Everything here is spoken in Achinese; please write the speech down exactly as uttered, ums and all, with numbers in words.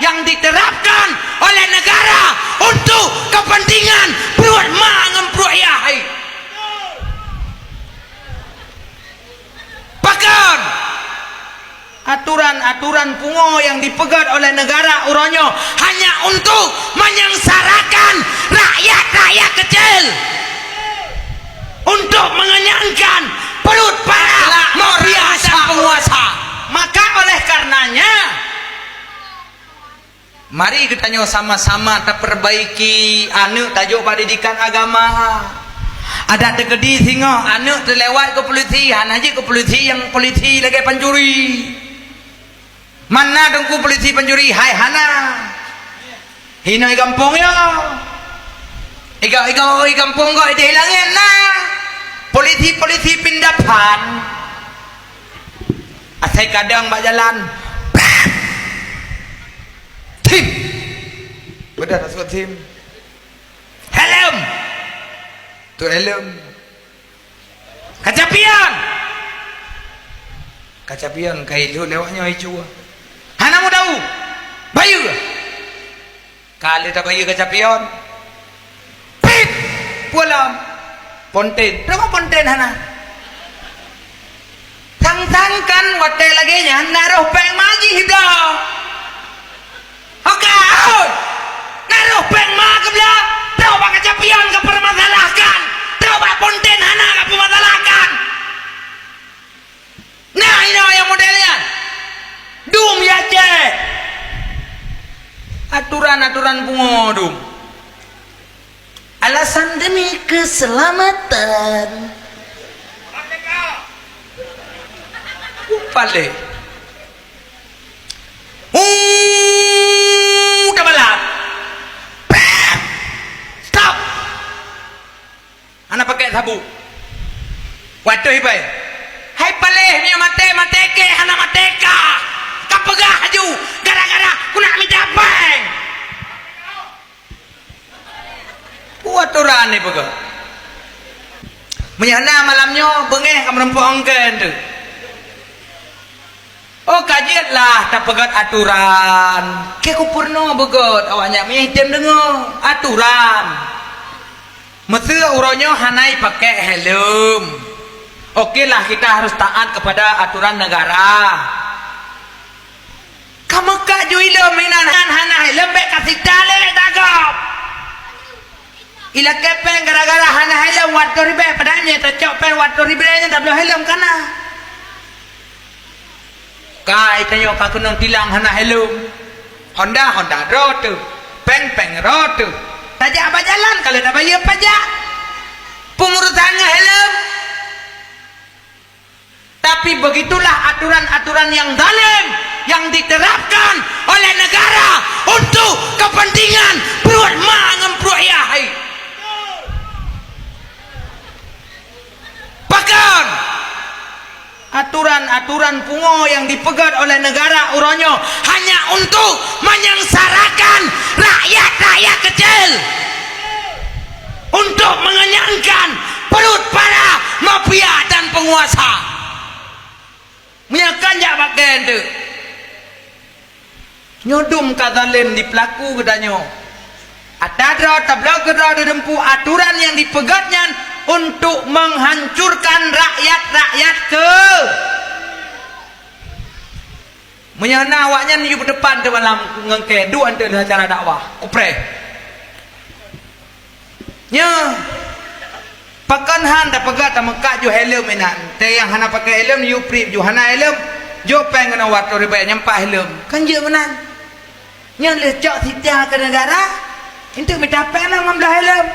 yang diterapkan oleh negara untuk kepentingan pruet mak ngon pruet yah hai. Pakon? Aturan-aturan pungo yang dipeugét oleh negara uroe nyoe hanya untuk menyengsarakan rakyat-rakyat kecil, untuk mengenyangkan perut para mafia dan penguasa. Maka oleh karenanya, mari geutanyoe sama-sama tapeurbaiki aneuk tajok bak didikan agama. Adak teukeudi singoh aneuk teulewat keu polisi, hana jeuet keu polisi nyang polisi lagée pancuri. Mana teungku polisi pancuri? Hai hana. Hinoe gampông nyoe. Iga, iga, i gampông gob ideh langét na. Polisi-polisi pindahan. Asai kadang bak jalan. Tim. Bedah tak sebut tim. Helm. Tu helm. Kaca pion. Kaca pion kai lu lewat nyoe icu. Hana mudau. Bayeue. Ka lheueh tabayeue kaca pion, pip! Pulang! Ponten. Droe bak ponten hana. Sang-sang kan watée lagée nyan na roh péng ma jih bloe. Oke, oi! Na roh péng ma geubloe, droe bak kaca pion ka peumasalahkan, droe bak ponten hana ka peumasalahkan. Nah, inoe nyang model nyan. Dum ya cek. Aturan-aturan pungo dum. Alasan demi keselamatan. Upale. Uh, dah balap. Pep. Stop. Hana pakai sabuk. Watée ibai, hai paléh nyoe maté-maté keh hana maté kah. Ka peugah laju gara-gara ku nak mita péng. Peue aturan ni peugah. Meunyoe na malam nyoe beungéh ka meureumpok ongken tu. Oh, ka jeuet lah tapeugét aturan. Keu ku peurunoe beugét awaknyan meunyoe item deungoe aturan. Meuseu uroe nyoe hana ipakai helm. Oke lah, kita harus taat kepada aturan negara. Kamoe ka ju ilom inan hana helm bék ka sita lé dagop. Ilakée péng gara-gara hana helm watée ribée, padahai nyang tacok péng watée ribée nyan tabloe helm kana. Kai tanyoe ka keunong tilang hana helm. Honda, Honda droe teuh. Péng, péng droe teuh. Tajak bak jalan ka lheueh tabayeue pajak. Peungurusan ngon helm. Tapi begitulah aturan-aturan yang zalim yang diterapkan oleh negara untuk kepentingan pruet mak ngon pruet yah hai. Pakon? Aturan-aturan pungo yang dipeugét oleh negara uroe nyoe hanya untuk menyengsarakan rakyat-rakyat kecil, untuk mengenyangkan perut para mafia dan penguasa. Meunyoe kan jak bak keu enteuk. Nyoe dum ka zalim dipeulaku geutanyoe. Ata droe tabloe keudroe deudeumpu aturan nyang dipeugét nyan untuk menghancurkan rakyat-rakyat keu. Meunyoe na awaknyan yue beudepan teumalam ngon kée duek enteuk lheueh acara dakwah, kupreh. Nyoe, pakon han tapeugah tameukat ju helm inan? Teuh nyang hana pakai helm, yue prip ju hana helm, jok péng keunoe watée ribée nyang pat helm. Kan jeuet meunan. Nyoe lheueh cok sita keu negara, enteuk mita péng lom ngon blah helm.